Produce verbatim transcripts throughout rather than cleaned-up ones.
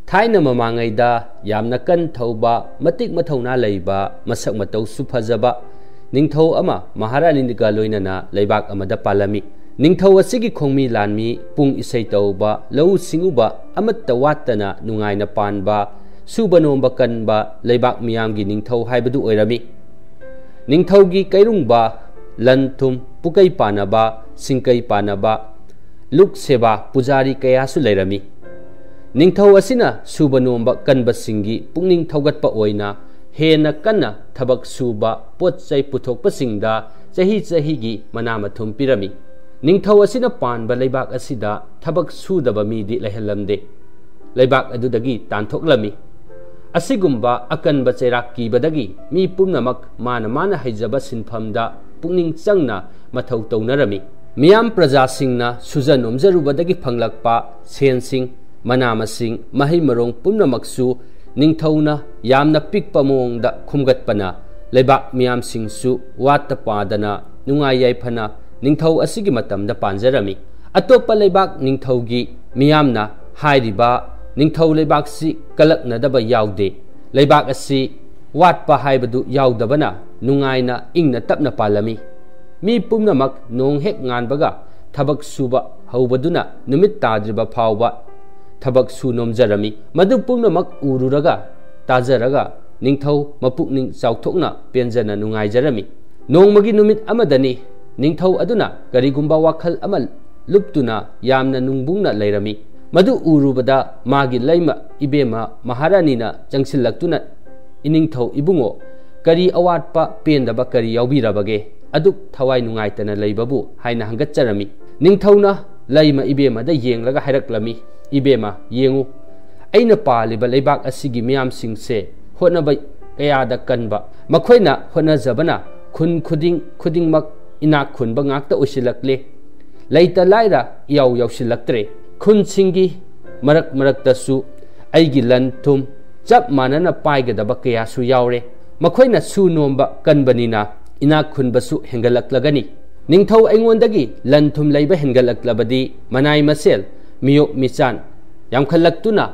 ꯊꯥꯏꯅ ꯃꯃꯥꯡꯉꯩꯗ ꯌꯥꯝꯅ ꯀꯟ ꯊꯧꯕ, ꯃꯇꯤꯛ ꯃꯊꯧꯅꯥ ꯂꯩꯕ, ꯃꯁꯛ ꯃꯇꯧꯁꯨ ꯐꯖꯕ ꯅꯤꯡꯊꯧ ꯑꯃ ꯃꯍꯥꯔꯥꯅꯤꯒ ꯂꯣꯏꯅꯅ ꯂꯩꯕꯥꯛ ꯑꯃꯗ ꯄꯥꯜꯂꯝꯃꯤ꯫ ꯅꯤꯡꯊꯧ ꯑꯁꯤꯒꯤ ꯈꯣꯡꯃꯤ ꯂꯥꯟꯃꯤ, ꯄꯨꯡ ꯏꯁꯩ ꯇꯧꯕ, ꯂꯧꯎ ꯁꯤꯡꯎꯕ ꯑꯃꯠꯇ ꯋꯥꯠꯇꯅ ꯅꯨꯡꯉꯥꯏꯅ ꯄꯥꯟꯕ, ꯁꯨꯕ ꯅꯣꯝꯕ ꯀꯟꯕ ꯂꯩꯕꯥꯛ ꯃꯤꯌꯥꯝꯒꯤ ꯅꯤꯡꯊꯧ ꯍꯥꯏꯕꯗꯨ ꯑꯣꯏꯔꯝꯃꯤ꯫ ꯅꯤꯡꯊꯧꯒꯤ ꯀꯩꯔꯨꯡꯕ, ꯂꯟ ꯊꯨꯝ, ꯄꯨꯀꯩ ꯄꯥꯅꯕ, ꯁꯤꯡꯀꯩ ꯄꯥꯅꯕ, ꯂꯨꯛ ꯁꯦꯕꯥ, ꯄꯨꯖꯥꯔꯤ ꯀꯌꯥꯁꯨ ꯂꯩꯔꯝꯃꯤ꯫ ꯅꯤꯡꯊꯧ ꯑꯁꯤꯅ ꯁꯨꯕ ꯅꯣꯝꯕ ꯀꯟꯕꯁꯤꯡꯒꯤ ꯄꯨꯛꯅꯤꯡ ꯊꯧꯒꯠꯄ ꯑꯣꯏꯅ ꯍꯦꯟꯅ ꯀꯟꯅ ꯊꯕꯛ ꯁꯨꯕ, ꯄꯣꯠ ꯆꯩ ꯄꯨꯊꯣꯛꯄꯁꯤꯡꯗ ꯆꯍꯤ ꯆꯍꯤꯒꯤ ꯃꯅꯥ ꯃꯊꯨꯝ ꯄꯤꯔꯝꯃꯤ꯫ ꯅꯤꯡꯊꯧ ꯑꯁꯤꯅ ꯄꯥꯟꯕ ꯂꯩꯕꯥꯛ ꯑꯁꯤꯗ ꯊꯕꯛ ꯁꯨꯗꯕ ꯃꯤꯗꯤ ꯂꯩꯍꯜꯂꯝꯗꯦ꯫ ꯂꯩꯕꯥꯛ ꯑꯗꯨꯗꯒꯤ ꯇꯥꯟꯊꯣꯛꯂꯝꯃꯤ꯫ ꯑꯁꯤꯒꯨꯝꯕ ꯑꯀꯟꯕ ꯆꯩꯔꯥꯛ ꯀꯤꯕꯗꯒꯤ ꯃꯤ ꯄꯨꯝꯅꯃꯛ ꯃꯥꯅ ꯃꯥꯅ ꯍꯩꯖꯕ ꯁꯤꯟꯐꯝꯗ ꯄꯨꯛꯅꯤꯡ ꯆꯪꯅ ꯃꯊꯧ ꯇꯧꯅꯔꯝꯃꯤ꯫ ꯃꯤꯌꯥꯝ ꯄ꯭ꯔꯖꯥꯁꯤꯡꯅ ꯁꯨꯖ ꯅꯣꯝꯖꯔꯨꯕꯗꯒꯤ ꯐꯪꯂꯛꯄ ꯁꯦꯟꯁꯤꯡ, ꯃꯅꯥ ꯃꯁꯤꯡ, ꯃꯍꯩ ꯃꯔꯣꯡ ꯄꯨꯝꯅꯃꯛꯁꯨ ꯅꯤꯡꯊꯧꯅ ꯌꯥꯝꯅ ꯄꯤꯛꯄ ꯃꯑꯣꯡꯗ ꯈꯨꯝꯒꯠꯄꯅ ꯂꯩꯕꯥꯛ ꯃꯤꯌꯥꯝꯁꯤꯡꯁꯨ ꯋꯥꯠꯇ ꯄꯥꯗꯅ ꯅꯨꯡꯉꯥꯏ ꯌꯥꯏꯐꯅ ꯅꯤꯡꯊꯧ ꯑꯁꯤꯒꯤ ꯃꯇꯝꯗ ꯄꯥꯟꯖꯔꯝꯃꯤ꯫ ꯑꯇꯣꯞꯄ ꯂꯩꯕꯥꯛ ꯅꯤꯡꯊꯧꯒꯤ ꯃꯤꯌꯥꯝꯅ ꯍꯥꯏꯔꯤꯕ ꯅꯤꯡꯊꯧ ꯂꯩꯕꯥꯛꯁꯤ ꯀꯂꯛꯅꯗꯕ ꯌꯥꯎꯗꯦ꯫ ꯂꯩꯕꯥꯛ ꯑꯁꯤ ꯋꯥꯠꯄ ꯍꯥꯏꯕꯗꯨ ꯌꯥꯎꯗꯕꯅ ꯅꯨꯡꯉꯥꯏꯅ ꯏꯪꯅ ꯇꯞꯅ ꯄꯥꯜꯂꯝꯃꯤ꯫ ꯃꯤ ꯄꯨꯝꯅꯃꯛ ꯅꯣꯡ ꯍꯦꯛ ꯉꯥꯟꯕꯒ ꯊꯕꯛ ꯁꯨꯕ ꯍꯧꯕꯗꯨꯅ ꯅꯨꯃꯤꯠ ꯇꯥꯗ꯭ꯔꯤꯕ ꯐꯥꯎꯕ ꯊꯕꯛ ꯁꯨ ꯅꯣꯝꯖꯔꯝꯃꯤ꯫ ꯃꯗꯨ ꯄꯨꯝꯅꯃꯛ ꯎꯔꯨꯔꯒ ꯇꯥꯖꯔꯒ ꯅꯤꯡꯊꯧ ꯃꯄꯨꯛꯅꯤꯡ ꯆꯥꯎꯊꯣꯛꯅ ꯄꯦꯟꯖꯅ ꯅꯨꯡꯉꯥꯏꯖꯔꯝꯃꯤ꯫ ꯅꯣꯡꯃꯒꯤ ꯅꯨꯃꯤꯠ ꯑꯃꯗꯅꯤ ꯅꯤꯡꯊꯧ ꯑꯗꯨꯅ ꯀꯔꯤꯒꯨꯝꯕ ꯋꯥꯈꯜ ꯑꯃ ꯂꯨꯞꯇꯨꯅ ꯌꯥꯝꯅ ꯅꯨꯡꯕꯨꯡꯅ ꯂꯩꯔꯝꯃꯤ꯫ ꯃꯗꯨ ꯎꯔꯨꯕꯗ ꯃꯥꯒꯤ ꯂꯩꯃ ꯏꯕꯦꯝꯃ ꯃꯍꯥꯔꯥꯅꯤꯅ ꯆꯪꯁꯤꯜꯂꯛꯇꯨꯅ, "ꯏꯅꯤꯡꯊꯧ ꯏꯕꯨꯡꯉꯣ, ꯀꯔꯤ ꯑꯋꯥꯠꯄ ꯄꯦꯟꯗꯕ ꯀꯔꯤ ꯌꯥꯎꯕꯤꯔꯕꯒꯦ? ꯑꯗꯨꯛ ꯊꯋꯥꯏ ꯅꯨꯡꯉꯥꯏꯇꯅ ꯂꯩꯕꯕꯨ?" ꯍꯥꯏꯅ ꯍꯪꯒꯠꯆꯔꯝꯃꯤ꯫ ꯅꯤꯡꯊꯧꯅ ꯂꯩꯃ ꯏꯕꯦꯝꯃꯗ ꯌꯦꯡꯂꯒ ꯍꯥꯏꯔꯛꯂꯝꯃꯤ, "ꯏꯕꯦꯝꯃ, ꯌꯦꯡꯉꯨ, ꯑꯩꯅ ꯄꯥꯜꯂꯤꯕ ꯂꯩꯕꯥꯛ ꯑꯁꯤꯒꯤ ꯃꯤꯌꯥꯝꯁꯤꯡꯁꯦ ꯍꯣꯠꯅꯕ ꯀꯌꯥꯗ ꯀꯟꯕ꯫ ꯃꯈꯣꯏꯅ ꯍꯣꯠꯅꯖꯕꯅ ꯈꯨꯟ ꯈꯨꯗꯤꯡ ꯈꯨꯗꯤꯡꯃꯛ ꯏꯅꯥꯛ ꯈꯨꯟꯕ ꯉꯥꯛꯇ ꯑꯣꯏꯁꯤꯜꯂꯛꯂꯦ꯫ ꯂꯩꯇ ꯂꯥꯏꯔ ꯏꯌꯥꯎ ꯌꯥꯎꯁꯤꯜꯂꯛꯇ꯭ꯔꯦ꯫ ꯈꯨꯟꯁꯤꯡꯒꯤ ꯃꯔꯛ ꯃꯔꯛꯇꯁꯨ ꯑꯩꯒꯤ ꯂꯟ ꯊꯨꯝ ꯆꯞ ꯃꯥꯟꯅꯅ ꯄꯥꯏꯒꯗꯕ ꯀꯌꯥꯁꯨ ꯌꯥꯎꯔꯦ꯫ ꯃꯈꯣꯏꯅ ꯁꯨ ꯅꯣꯝꯕ ꯀꯟꯕꯅꯤꯅ ꯏꯅꯥꯛ ꯈꯨꯟꯕꯁꯨ ꯍꯦꯟꯒꯠꯂꯛꯂꯒꯅꯤ꯫ ꯅꯤꯡꯊꯧ ꯑꯩꯉꯣꯟꯗꯒꯤ ꯂꯟ ꯊꯨꯝ ꯂꯩꯕ ꯍꯦꯟꯒꯠꯂꯛꯂꯕꯗꯤ ꯃꯅꯥꯏ ꯃꯁꯦꯜ, ꯃꯤꯌꯣꯛ ꯃꯤꯆꯥꯟ ꯌꯥꯝꯈꯠꯂꯛꯇꯨꯅ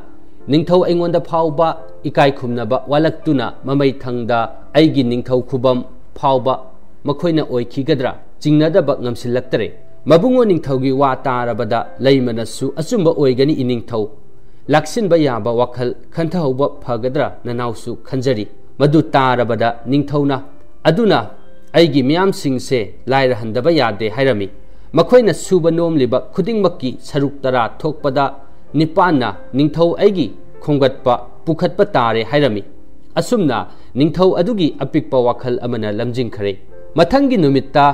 ꯅꯤꯡꯊꯧ ꯑꯩꯉꯣꯟꯗ ꯐꯥꯎꯕ ꯏꯀꯥꯏ ꯈꯨꯝꯅꯕ ꯋꯥꯠꯂꯛꯇꯨꯅ ꯃꯃꯩ ꯊꯪꯗ ꯑꯩꯒꯤ ꯅꯤꯡꯊꯧ ꯈꯨꯕꯝ ꯐꯥꯎꯕ ꯃꯈꯣꯏꯅ ꯑꯣꯏꯈꯤꯒꯗ꯭ꯔꯥ ꯆꯤꯡꯅꯗꯕ ꯉꯝꯁꯤꯜꯂꯛꯇꯔꯦ꯫ ꯃꯕꯨꯡꯉꯣ ꯅꯤꯡꯊꯧꯒꯤ ꯋꯥ ꯇꯥꯔꯕꯗ ꯂꯩꯃꯅꯁꯨ ꯑꯆꯨꯝꯕ ꯑꯣꯏꯒꯅꯤ ꯏꯅꯤꯡꯊꯧ꯫ ꯂꯥꯛꯁꯤꯟꯕ ꯌꯥꯕ ꯋꯥꯈꯜ ꯈꯟꯊꯍꯧꯕ ꯐꯒꯗ꯭ꯔꯥ ꯅꯅꯥꯎꯁꯨ ꯈꯟꯖꯔꯤ꯫ ꯃꯗꯨ ꯇꯥꯔꯕꯗ ꯅꯤꯡꯊꯧꯅ ꯑꯗꯨꯅ ꯑꯩꯒꯤ ꯃꯤꯌꯥꯝꯁꯤꯡꯁꯦ ꯂꯥꯏꯔꯍꯟꯗꯕ ꯌꯥꯗꯦ ꯍꯥꯏꯔꯝꯃꯤ꯫ ꯃꯈꯣꯏꯅ ꯁꯨꯕ ꯅꯣꯝꯂꯤꯕ ꯈꯨꯗꯤꯡꯃꯛꯀꯤ ꯁꯔꯨꯛ ꯇꯔꯥ ꯊꯣꯛꯄꯗ ꯅꯤꯄꯥꯟꯅ ꯅꯤꯡꯊꯧ ꯑꯩꯒꯤ ꯈꯣꯝꯒꯠꯄ ꯄꯨꯈꯠꯄ ꯇꯥꯔꯦ ꯍꯥꯏꯔꯝꯃꯤ꯫ ꯑꯁꯨꯝꯅ ꯅꯤꯡꯊꯧ ꯑꯗꯨꯒꯤ ꯑꯄꯤꯛꯄ ꯋꯥꯈꯜ ꯑꯃꯅ ꯂꯝꯖꯤꯡꯈ꯭ꯔꯦ꯫ ꯃꯊꯪꯒꯤ ꯅꯨꯃꯤꯠꯇ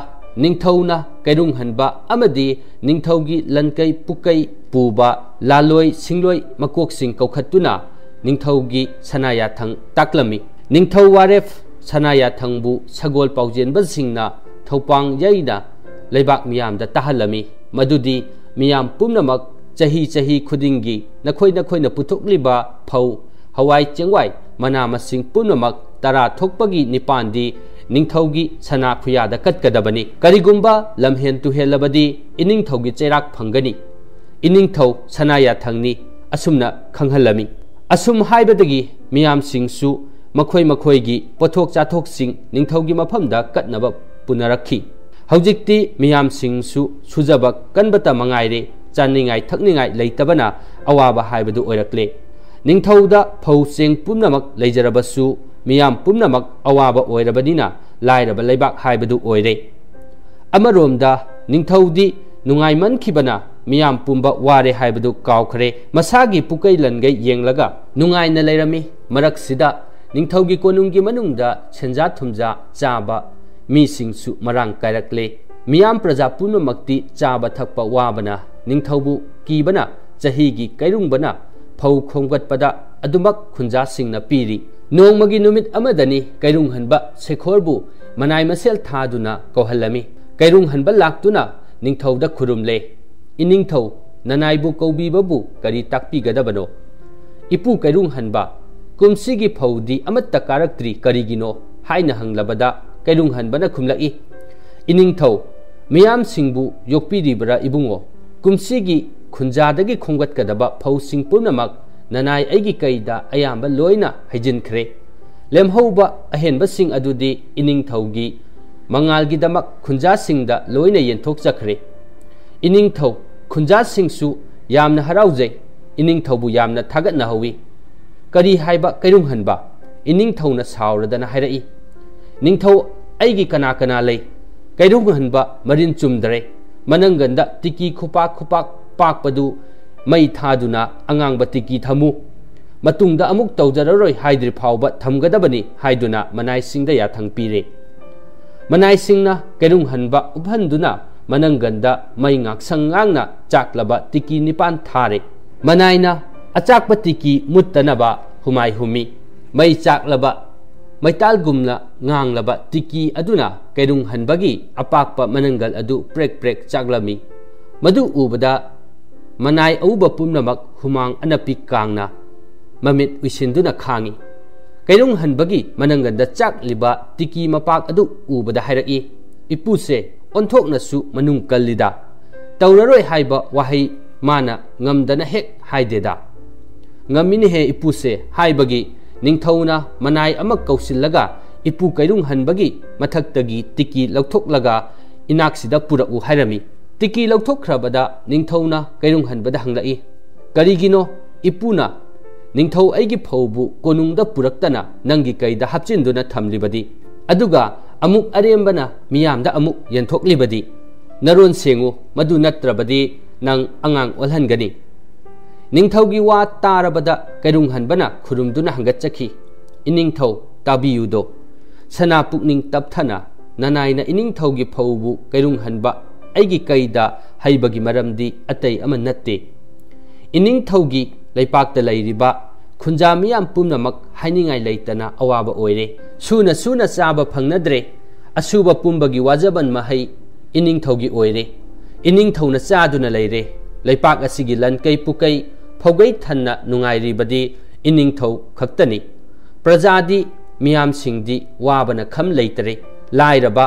ꯅꯤꯡꯊꯧꯅ ꯀꯩꯔꯨꯡꯍꯟꯕ ꯑꯃꯗꯤ ꯅꯤꯡꯊꯧꯒꯤ ꯂꯟꯀꯩ ꯄꯨꯀꯩ ꯄꯨꯕ ꯂꯥꯂꯣꯏ ꯁꯤꯡꯂꯣꯏ ꯃꯀꯣꯛꯁꯤꯡ ꯀꯧꯈꯠꯇꯨꯅ ꯅꯤꯡꯊꯧꯒꯤ ꯁꯅꯥꯌꯥꯊꯪ ꯇꯥꯛꯂꯝꯃꯤ꯫ ꯅꯤꯡꯊꯧ ꯋꯥꯔꯦꯞ ꯁꯅꯥꯌꯥꯊꯪꯕꯨ ꯁꯒꯣꯜ ꯄꯥꯎꯖꯦꯟꯕꯁꯤꯡꯅ ꯊꯧꯄꯥꯡ ꯌꯩꯅ ꯂꯩꯕꯥꯛ ꯃꯤꯌꯥꯝꯗ ꯇꯥꯍꯜꯂꯝꯃꯤ꯫ ꯃꯗꯨꯗꯤ ꯃꯤꯌꯥꯝ ꯄꯨꯝꯅꯃꯛ ꯆꯍꯤ ꯆꯍꯤ ꯈꯨꯗꯤꯡꯒꯤ ꯅꯈꯣꯏ ꯅꯈꯣꯏꯅ ꯄꯨꯊꯣꯛꯂꯤꯕ ꯐꯧ, ꯍꯋꯥꯏ ꯆꯦꯡꯋꯥꯏ, ꯃꯅꯥ ꯃꯁꯤꯡ ꯄꯨꯝꯅꯃꯛ ꯇꯔꯥ ꯊꯣꯛꯄꯒꯤ ꯅꯤꯄꯥꯟꯗꯤ ꯅꯤꯡꯊꯧꯒꯤ ꯁꯅꯥ ꯈꯨꯌꯥꯗ ꯀꯠꯀꯗꯕꯅꯤ꯫ ꯀꯔꯤꯒꯨꯝꯕ ꯂꯝꯍꯦꯟ ꯇꯨꯍꯦꯜꯂꯕꯗꯤ ꯏꯅꯤꯡꯊꯧꯒꯤ ꯆꯩꯔꯥꯛ ꯐꯪꯒꯅꯤ꯫ ꯏꯅꯤꯡꯊꯧ ꯁꯅꯥꯌꯥꯊꯪꯅꯤ ꯑꯁꯨꯝꯅ ꯈꯪꯍꯜꯂꯝꯃꯤ꯫ ꯑꯁꯨꯝ ꯍꯥꯏꯕꯗꯒꯤ ꯃꯤꯌꯥꯝꯁꯤꯡꯁꯨ ꯃꯈꯣꯏ ꯃꯈꯣꯏꯒꯤ ꯄꯣꯠꯊꯣꯛ ꯆꯥꯊꯣꯛꯁꯤꯡ ꯅꯤꯡꯊꯧꯒꯤ ꯃꯐꯝꯗ ꯀꯠꯅꯕ ꯄꯨꯅꯔꯛꯈꯤ꯫ ꯍꯧꯖꯤꯛꯇꯤ ꯃꯤꯌꯥꯝꯁꯤꯡꯁꯨ ꯁꯨꯖꯕ ꯀꯟꯕꯇ ꯃꯉꯥꯏꯔꯦ, ꯆꯥꯅꯤꯡꯉꯥꯏ ꯊꯛꯅꯤꯡꯉꯥꯏ ꯂꯩꯇꯕꯅ ꯑꯋꯥꯕ ꯍꯥꯏꯕꯗꯨ ꯑꯣꯏꯔꯛꯂꯦ꯫ ꯅꯤꯡꯊꯧꯗ ꯐꯧ ꯆꯦꯡ ꯄꯨꯝꯅꯃꯛ ꯂꯩꯖꯔꯕꯁꯨ ꯃꯤꯌꯥꯝ ꯄꯨꯝꯅꯃꯛ ꯑꯋꯥꯕ ꯑꯣꯏꯔꯕꯅꯤꯅ ꯂꯥꯏꯔꯕ ꯂꯩꯕꯥꯛ ꯍꯥꯏꯕꯗꯨ ꯑꯣꯏꯔꯦ꯫ ꯑꯃꯔꯣꯝꯗ ꯅꯤꯡꯊꯧꯗꯤ ꯅꯨꯡꯉꯥꯏꯃꯟꯈꯤꯕꯅ ꯃꯤꯌꯥꯝ ꯄꯨꯝꯕ ꯋꯥꯔꯦ ꯍꯥꯏꯕꯗꯨ ꯀꯥꯎꯈ꯭ꯔꯦ꯫ ꯃꯁꯥꯒꯤ ꯄꯨꯀꯩ ꯂꯟꯒꯩ ꯌꯦꯡꯂꯒ ꯅꯨꯡꯉꯥꯏꯅ ꯂꯩꯔꯝꯃꯤ꯫ ꯃꯔꯛꯁꯤꯗ ꯅꯤꯡꯊꯧꯒꯤ ꯀꯣꯅꯨꯡꯒꯤ ꯃꯅꯨꯡꯗ ꯁꯦꯟꯖꯥ ꯊꯨꯝꯖꯥ ꯆꯥꯕ ꯃꯤꯁꯤꯡꯁꯨ ꯃꯔꯥꯡ ꯀꯥꯏꯔꯛꯂꯦ꯫ ꯃꯤꯌꯥꯝ ꯄ꯭ꯔꯖꯥ ꯄꯨꯝꯅꯃꯛꯇꯤ ꯆꯥꯕ ꯊꯛꯄ ꯋꯥꯕꯅ ꯅꯤꯡꯊꯧꯕꯨ ꯀꯤꯕꯅ ꯆꯍꯤꯒꯤ ꯀꯩꯔꯨꯡꯕꯅ ꯐꯧ ꯈꯣꯝꯒꯠꯄꯗ ꯑꯗꯨꯃꯛ ꯈꯨꯟꯖꯥꯁꯤꯡꯅ ꯄꯤꯔꯤ꯫ ꯅꯣꯡꯃꯒꯤ ꯅꯨꯃꯤꯠ ꯑꯃꯗꯅꯤ ꯀꯩꯔꯨꯡꯍꯟꯕ ꯁꯦꯈꯣꯔꯕꯨ ꯃꯅꯥꯏ ꯃꯁꯦꯜ ꯊꯥꯗꯨꯅ ꯀꯧꯍꯜꯂꯝꯃꯤ꯫ ꯀꯩꯔꯨꯡꯍꯟꯕ ꯂꯥꯛꯇꯨꯅ ꯅꯤꯡꯊꯧꯗ ꯈꯨꯔꯨꯝꯂꯦ꯫ "ꯏꯅꯤꯡꯊꯧ, ꯅꯅꯥꯏꯕꯨ ꯀꯧꯕꯤꯕꯕꯨ ꯀꯔꯤ ꯇꯥꯛꯄꯤꯒꯗꯕꯅꯣ?" "ꯏꯄꯨ ꯀꯩꯔꯨꯡꯍꯟꯕ, ꯀꯨꯝꯁꯤꯒꯤ ꯐꯧꯗꯤ ꯑꯃꯠꯇ ꯀꯥꯔꯛꯇ꯭ꯔꯤ ꯀꯔꯤꯒꯤꯅꯣ?" ꯍꯥꯏꯅ ꯍꯪꯂꯕꯗ ꯀꯩꯔꯨꯡꯍꯟꯕꯅ ꯈꯨꯝꯂꯛꯏ, "ꯏꯅꯤꯡꯊꯧ, ꯃꯤꯌꯥꯝꯁꯤꯡꯕꯨ ꯌꯣꯛꯄꯤꯔꯤꯕ꯭ꯔꯥ ꯏꯕꯨꯡꯉꯣ? ꯀꯨꯝꯁꯤꯒꯤ ꯈꯨꯟꯖꯥꯗꯒꯤ ꯈꯣꯝꯒꯠꯀꯗꯕ ꯐꯧꯁꯤꯡ ꯄꯨꯝꯅꯃꯛ ꯅꯅꯥꯏ ꯑꯩꯒꯤ ꯀꯩꯗ ꯑꯌꯥꯝꯕ ꯂꯣꯏꯅ ꯍꯩꯖꯤꯟꯈ꯭ꯔꯦ꯫ ꯂꯦꯝꯍꯧꯕ ꯑꯍꯦꯟꯕꯁꯤꯡ ꯑꯗꯨꯗꯤ ꯏꯅꯤꯡꯊꯧꯒꯤ ꯃꯉꯥꯜꯒꯤꯗꯃꯛ ꯈꯨꯟꯖꯥꯁꯤꯡꯗ ꯂꯣꯏꯅ ꯌꯦꯟꯊꯣꯛꯆꯈ꯭ꯔꯦ꯫ ꯏꯅꯤꯡꯊꯧ ꯈꯨꯟꯖꯥꯁꯤꯡꯁꯨ ꯌꯥꯝꯅ ꯍꯔꯥꯎꯖꯩ, ꯏꯅꯤꯡꯊꯧꯕꯨ ꯌꯥꯝꯅ ꯊꯥꯒꯠꯅꯍꯧꯏ꯫ "ꯀꯔꯤ ꯍꯥꯏꯕ ꯀꯩꯔꯨꯡꯍꯟꯕ?" ꯏꯅꯤꯡꯊꯧꯅ ꯁꯥꯎꯔꯗꯅ ꯍꯥꯏꯔꯛꯏ꯫ "ꯅꯤꯡꯊꯧ, ꯑꯩꯒꯤ ꯀꯅꯥ ꯀꯅꯥ ꯂꯩ?" ꯀꯩꯔꯨꯡꯍꯟꯕ ꯃꯔꯤꯟ ꯆꯨꯝꯗ꯭ꯔꯦ꯫ "ꯃꯅꯪꯒꯟꯗ ꯇꯤꯀꯤ ꯈꯨꯄꯥꯛ ꯈꯨꯄꯥꯛ ꯄꯥꯛꯄꯗꯨ ꯃꯩ ꯊꯥꯗꯨꯅ ꯑꯉꯥꯡꯕ ꯇꯤꯀꯤ ꯊꯝꯃꯨ꯫ ꯃꯇꯨꯡꯗ ꯑꯃꯨꯛ ꯇꯧꯖꯔꯔꯣꯏ ꯍꯥꯏꯗ꯭ꯔꯤ ꯐꯥꯎꯕ ꯊꯝꯒꯗꯕꯅꯤ" ꯍꯥꯏꯗꯨꯅ ꯃꯅꯥꯏꯁꯤꯡꯗ ꯌꯥꯊꯪ ꯄꯤꯔꯦ꯫ ꯃꯅꯥꯏꯁꯤꯡꯅ ꯀꯩꯔꯨꯡꯍꯟꯕ ꯎꯞꯍꯟꯗꯨꯅ ꯃꯅꯪꯒꯟꯗ ꯃꯩ ꯉꯥꯛꯁꯪ ꯉꯥꯡꯅ ꯆꯥꯛꯂꯕ ꯇꯤꯀꯤ ꯅꯤꯄꯥꯟ ꯊꯥꯔꯦ꯫ ꯃꯅꯥꯏꯅ ꯑꯆꯥꯛꯄ ꯇꯤꯀꯤ ꯃꯨꯠꯇꯅꯕ ꯍꯨꯃꯥꯏ ꯍꯨꯝꯃꯤ꯫ ꯃꯩ ꯆꯥꯛꯂꯕ ꯃꯩꯇꯥꯜꯒꯨꯝꯅ ꯉꯥꯡꯂꯕ ꯇꯤꯀꯤ ꯑꯗꯨꯅ ꯀꯩꯔꯨꯡꯍꯟꯕꯒꯤ ꯑꯄꯥꯛꯄ ꯃꯅꯪꯒꯜ ꯑꯗꯨ ꯄ꯭ꯔꯦꯛ ꯄ꯭ꯔꯦꯛ ꯆꯥꯛꯂꯝꯃꯤ꯫ ꯃꯗꯨ ꯎꯕꯗ ꯃꯅꯥꯏ ꯑꯎꯕ ꯄꯨꯝꯅꯃꯛ ꯍꯨꯃꯥꯡ ꯑꯅꯞꯄꯤ ꯀꯥꯡꯅ ꯃꯃꯤꯠ ꯎꯏꯁꯤꯟꯗꯨꯅ ꯈꯥꯡꯏ꯫ ꯀꯩꯔꯨꯡꯍꯟꯕꯒꯤ ꯃꯅꯪꯒꯟꯗ ꯆꯥꯛꯂꯤꯕ ꯇꯤꯀꯤ ꯃꯄꯥꯛ ꯑꯗꯨ ꯎꯕꯗ ꯍꯥꯏꯔꯛꯏ, "ꯏꯄꯨꯁꯦ ꯑꯣꯟꯊꯣꯛꯅꯁꯨ ꯃꯅꯨꯡ ꯀꯜꯂꯤꯗ꯫ ꯇꯧꯔꯔꯣꯏ ꯍꯥꯏꯕ ꯋꯥꯍꯩ ꯃꯥꯅ ꯉꯝꯗꯅ ꯍꯦꯛ ꯍꯥꯏꯗꯦꯗ"꯫ "ꯉꯝꯃꯤꯅꯦꯍꯦ ꯏꯄꯨꯁꯦ" ꯍꯥꯏꯕꯒꯤ ꯅꯤꯡꯊꯧꯅ ꯃꯅꯥꯏ ꯑꯃ ꯀꯧꯁꯤꯜꯂꯒ ꯏꯄꯨ ꯀꯩꯔꯨꯡꯍꯟꯕꯒꯤ ꯃꯊꯛꯇꯒꯤ ꯇꯤꯀꯤ ꯂꯧꯊꯣꯛꯂꯒ ꯏꯅꯥꯛꯁꯤꯗ ꯄꯨꯔꯛꯎ ꯍꯥꯏꯔꯝꯃꯤ꯫ ꯇꯤꯀꯤ ꯂꯧꯊꯣꯛꯈ꯭ꯔꯕꯗ ꯅꯤꯡꯊꯧꯅ ꯀꯩꯔꯨꯡꯍꯟꯕꯗ ꯍꯪꯂꯛꯏ, "ꯀꯔꯤꯒꯤꯅꯣ ꯏꯄꯨꯅ ꯅꯤꯡꯊꯧ ꯑꯩꯒꯤ ꯐꯧꯕꯨ ꯀꯣꯅꯨꯡꯗ ꯄꯨꯔꯛꯇꯅ ꯅꯪꯒꯤ ꯀꯩꯗ ꯍꯥꯞꯆꯤꯟꯗꯨꯅ ꯊꯝꯂꯤꯕꯗꯤ? ꯑꯗꯨꯒ ꯑꯃꯨꯛ ꯑꯔꯦꯝꯕꯅ ꯃꯤꯌꯥꯝꯗ ꯑꯃꯨꯛ ꯌꯦꯟꯊꯣꯛꯂꯤꯕꯗꯤ? ꯅꯔꯣꯟ ꯁꯦꯡꯉꯨ, ꯃꯗꯨ ꯅꯠꯇ꯭ꯔꯕꯗꯤ ꯅꯪ ꯑꯉꯥꯡ ꯑꯣꯜꯍꯟꯒꯅꯤ"꯫ ꯅꯤꯡꯊꯧꯒꯤ ꯋꯥ ꯇꯥꯔꯕꯗ ꯀꯩꯔꯨꯡꯍꯟꯕꯅ ꯈꯨꯔꯨꯝꯗꯨꯅ ꯍꯪꯒꯠꯆꯈꯤ, "ꯏꯅꯤꯡꯊꯧ, ꯇꯥꯕꯤꯌꯨꯗꯣ꯫ ꯁꯅꯥ ꯄꯨꯛꯅꯤꯡ ꯇꯞꯊꯅ ꯅꯅꯥꯏꯅ ꯏꯅꯤꯡꯊꯧꯒꯤ ꯐꯧꯕꯨ ꯀꯩꯔꯨꯡꯍꯟꯕ ꯑꯩꯒꯤ ꯀꯩꯗ ꯍꯩꯕꯒꯤ ꯃꯔꯝꯗꯤ ꯑꯇꯩ ꯑꯃ ꯅꯠꯇꯦ꯫ ꯏꯅꯤꯡꯊꯧꯒꯤ ꯂꯩꯄꯥꯛꯇ ꯂꯩꯔꯤꯕ ꯈꯨꯟꯖꯥ ꯃꯤꯌꯥꯝ ꯄꯨꯝꯅꯃꯛ ꯍꯥꯏꯅꯤꯡꯉꯥꯏ ꯂꯩꯇꯅ ꯑꯋꯥꯕ ꯑꯣꯏꯔꯦ꯫ ꯁꯨꯅ ꯁꯨꯅ ꯆꯥꯕ ꯐꯪꯅꯗ꯭ꯔꯦ꯫ ꯑꯁꯨꯕ ꯄꯨꯝꯕꯒꯤ ꯋꯥꯖꯕꯟ ꯃꯍꯩ ꯏꯅꯤꯡꯊꯧꯒꯤ ꯑꯣꯏꯔꯦ꯫ ꯏꯅꯤꯡꯊꯧꯅ ꯆꯥꯗꯨꯅ ꯂꯩꯔꯦ꯫ ꯂꯩꯄꯥꯛ ꯑꯁꯤꯒꯤ ꯂꯟꯀꯩ ꯄꯨꯀꯩ ꯐꯧꯒꯩ ꯊꯟꯅ ꯅꯨꯡꯉꯥꯏꯔꯤꯕꯗꯤ ꯏꯅꯤꯡꯊꯧ ꯈꯛꯇꯅꯤ꯫ ꯄ꯭ꯔꯖꯥꯗꯤ, ꯃꯤꯌꯥꯝꯁꯤꯡꯗꯤ ꯋꯥꯕꯅ ꯈꯝ ꯂꯩꯇꯔꯦ꯫ ꯂꯥꯏꯔꯕ,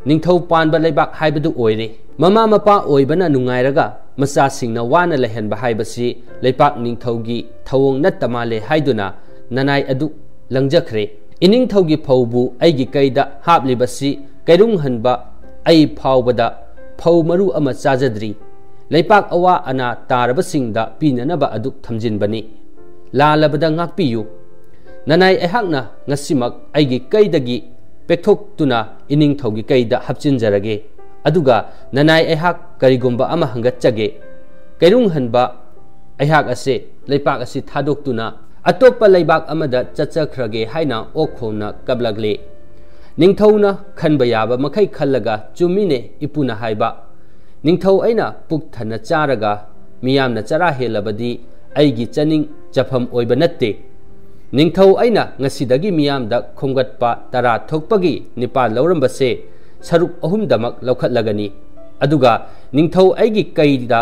ꯅꯤꯡꯊꯧ ꯄꯥꯟꯕ ꯂꯩꯕꯥꯛ ꯍꯥꯏꯕꯗꯨ ꯑꯣꯏꯔꯦ꯫ ꯃꯃꯥ ꯃꯄꯥ ꯑꯣꯏꯕꯅ ꯅꯨꯡꯉꯥꯏꯔꯒ ꯃꯆꯥꯁꯤꯡꯅ ꯋꯥꯅ ꯂꯩꯍꯟꯕ ꯍꯥꯏꯕꯁꯤ ꯂꯩꯄꯥꯛ ꯅꯤꯡꯊꯧꯒꯤ ꯊꯧꯑꯣꯡ ꯅꯠꯇ ꯃꯥꯜꯂꯦ ꯍꯥꯏꯗꯨꯅ ꯅꯅꯥꯏ ꯑꯗꯨ ꯂꯪꯖꯈ꯭ꯔꯦ꯫ ꯏꯅꯤꯡꯊꯧꯒꯤ ꯐꯧꯕꯨ ꯑꯩꯒꯤ ꯀꯩꯗ ꯍꯥꯞꯂꯤꯕꯁꯤ ꯀꯩꯔꯨꯡꯍꯟꯕ ꯑꯩ ꯐꯥꯎꯕꯗ ꯐꯧ ꯃꯔꯨ ꯑꯃ ꯆꯥꯖꯗ꯭ꯔꯤ꯫ ꯂꯩꯄꯥꯛ ꯑꯋꯥ ꯑꯅꯥ ꯇꯥꯔꯕꯁꯤꯡꯗ ꯄꯤꯅꯅꯕ ꯑꯗꯨ ꯊꯝꯖꯤꯟꯕꯅꯤ꯫ ꯂꯥꯜꯂꯕꯗ ꯉꯥꯛꯄꯤꯌꯨ꯫ ꯅꯅꯥꯏ ꯑꯩꯍꯥꯛꯅ ꯉꯁꯤꯃꯛ ꯑꯩꯒꯤ ꯀꯩꯗꯒꯤ ꯄꯦꯛꯊꯣꯛꯇꯨꯅ ꯏꯅꯤꯡꯊꯧꯒꯤ ꯀꯩꯗ ꯍꯥꯞꯆꯤꯟꯖꯔꯒꯦ꯫ ꯑꯗꯨꯒ ꯅꯅꯥꯏ ꯑꯩꯍꯥꯛ ꯀꯔꯤꯒꯨꯝꯕ ꯑꯃ ꯍꯪꯒꯠꯆꯒꯦ꯫ ꯀꯩꯔꯨꯡꯍꯟꯕ ꯑꯩꯍꯥꯛ ꯑꯁꯦ ꯂꯩꯄꯥꯛ ꯑꯁꯤ ꯊꯥꯗꯣꯛꯇꯨꯅ ꯑꯇꯣꯞꯄ ꯂꯩꯕꯥꯛ ꯑꯃꯗ ꯆꯠꯆꯈ꯭ꯔꯒꯦ ꯍꯥꯏꯅ ꯑꯣꯛ ꯈꯣꯡꯅ ꯀꯞꯂꯛꯂꯦ꯫ ꯅꯤꯡꯊꯧꯅ ꯈꯟꯕ ꯌꯥꯕ ꯃꯈꯩ ꯈꯜꯂꯒ, "ꯆꯨꯝꯃꯤꯅꯦ ꯏꯄꯨꯅ ꯍꯥꯏꯕ꯫ ꯅꯤꯡꯊꯧ ꯑꯩꯅ ꯄꯨꯛ ꯊꯟꯅ ꯆꯥꯔꯒ ꯃꯤꯌꯥꯝꯅ ꯆꯔꯥ ꯍꯦꯜꯂꯕꯗꯤ ꯑꯩꯒꯤ ꯆꯥꯅꯤꯡ ꯆꯐꯝ ꯑꯣꯏꯕ ꯅꯠꯇꯦ꯫ ꯅꯤꯡꯊꯧ ꯑꯩꯅ ꯉꯁꯤꯗꯒꯤ ꯃꯤꯌꯥꯝꯗ ꯈꯣꯝꯒꯠꯄ ꯇꯔꯥ ꯊꯣꯛꯄꯒꯤ ꯅꯤꯄꯥꯜ ꯂꯧꯔꯝꯕꯁꯦ ꯁꯔꯨꯛ ꯑꯍꯨꯝꯗꯃꯛ ꯂꯧꯈꯠꯂꯒꯅꯤ꯫ ꯑꯗꯨꯒ ꯅꯤꯡꯊꯧ ꯑꯩꯒꯤ ꯀꯩꯗ,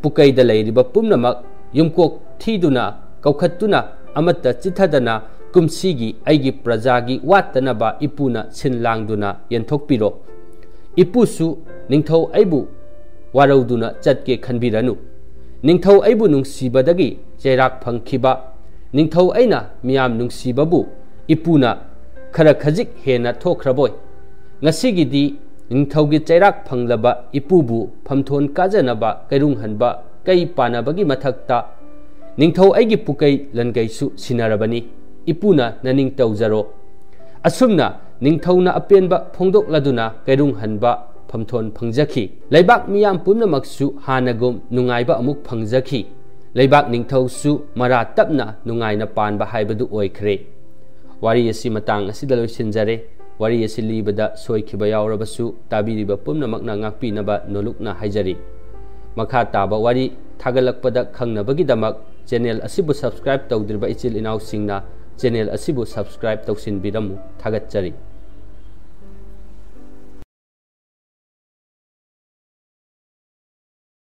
ꯄꯨꯀꯩꯗ ꯂꯩꯔꯤꯕ ꯄꯨꯝꯅꯃꯛ ꯌꯨꯝꯀꯣꯛ ꯊꯤꯗꯨꯅ, ꯀꯧꯈꯠꯇꯨꯅ, ꯑꯃꯠꯇ ꯆꯤꯠꯊꯗꯅ ꯀꯨꯝꯁꯤꯒꯤ ꯑꯩꯒꯤ ꯄ꯭ꯔꯖꯥꯒꯤ ꯋꯥꯠꯇꯅꯕ ꯏꯄꯨꯅ ꯁꯤꯟ ꯂꯥꯡꯗꯨꯅ ꯌꯦꯟꯊꯣꯛꯄꯤꯔꯣ꯫ ꯏꯄꯨꯁꯨ ꯅꯤꯡꯊꯧ ꯑꯩꯕꯨ ꯋꯥꯔꯧꯗꯨꯅ ꯆꯠꯀꯦ ꯈꯟꯕꯤꯔꯅꯨ꯫ ꯅꯤꯡꯊꯧ ꯑꯩꯕꯨ ꯅꯨꯡꯁꯤꯕꯗꯒꯤ ꯆꯩꯔꯥꯛ ꯐꯪꯈꯤꯕ, ꯅꯤꯡꯊꯧ ꯑꯩꯅ ꯃꯤꯌꯥꯝ ꯅꯨꯡꯁꯤꯕꯕꯨ ꯏꯄꯨꯅ ꯈꯔ ꯈꯖꯤꯛ ꯍꯦꯟꯅ ꯊꯣꯛꯈ꯭ꯔꯕꯣꯏ? ꯉꯁꯤꯒꯤꯗꯤ ꯅꯤꯡꯊꯧꯒꯤ ꯆꯩꯔꯥꯛ ꯐꯪꯂꯕ ꯏꯄꯨꯕꯨ ꯐꯝꯊꯣꯟ ꯀꯥꯖꯅꯕ ꯀꯩꯔꯨꯡꯍꯟꯕ ꯀꯩ ꯄꯥꯟꯅꯕꯒꯤ ꯃꯊꯛꯇ ꯅꯤꯡꯊꯧ ꯑꯩꯒꯤ ꯄꯨꯀꯩ ꯂꯟꯀꯩꯁꯨ ꯁꯤꯟꯅꯔꯕꯅꯤ꯫ ꯏꯄꯨꯅ ꯅꯅꯤꯡ ꯇꯧꯖꯔꯣ꯫" ꯑꯁꯨꯝꯅ ꯅꯤꯡꯊꯧꯅ ꯑꯄꯦꯟꯕ ꯐꯣꯡꯗꯣꯛꯂꯗꯨꯅ ꯀꯩꯔꯨꯡꯍꯟꯕ ꯐꯝꯊꯣꯟ ꯐꯪꯖꯈꯤ꯫ ꯂꯩꯕꯥꯛ ꯃꯤꯌꯥꯝ ꯄꯨꯝꯅꯃꯛꯁꯨ ꯍꯥꯟꯅꯒꯨꯝ ꯅꯨꯡꯉꯥꯏꯕ ꯑꯃꯨꯛ ꯐꯪꯖꯈꯤ꯫ ꯂꯩꯕꯥꯛ ꯅꯤꯡꯊꯧꯁꯨ ꯃꯔꯥ ꯇꯞꯅ ꯅꯨꯡꯉꯥꯏꯅ ꯄꯥꯟꯕ ꯍꯥꯏꯕꯗꯨ ꯑꯣꯏꯈ꯭ꯔꯦ꯫ ꯋꯥꯔꯤ ꯑꯁꯤ ꯃꯇꯥꯡ ꯑꯁꯤꯗ ꯂꯣꯏꯁꯤꯟꯖꯔꯦ꯫ ꯋꯥꯔꯤ ꯑꯁꯤ ꯂꯤꯕꯗ ꯁꯣꯏꯈꯤꯕ ꯌꯥꯎꯔꯕꯁꯨ ꯇꯥꯕꯤꯔꯤꯕ ꯄꯨꯝꯅꯃꯛꯅ ꯉꯥꯛꯄꯤꯅꯕ ꯅꯣꯂꯨꯛꯅ ꯍꯥꯏꯖꯔꯤ꯫ ꯃꯈꯥ ꯇꯥꯕ ꯋꯥꯔꯤ ꯊꯥꯒꯠꯂꯛꯄꯗ ꯈꯪꯅꯕꯒꯤꯗꯃꯛ channel ꯑꯁꯤꯕꯨ subscribe ꯇꯧꯗ꯭ꯔꯤꯕ ꯏꯆꯤꯜ ꯏꯅꯥꯎꯁꯤꯡꯅ channel ꯑꯁꯤꯕꯨ subscribe ꯇꯧꯁꯤꯟꯕꯤꯔꯝꯃꯨ꯫ ꯊꯥꯒꯠꯆꯔꯤ꯫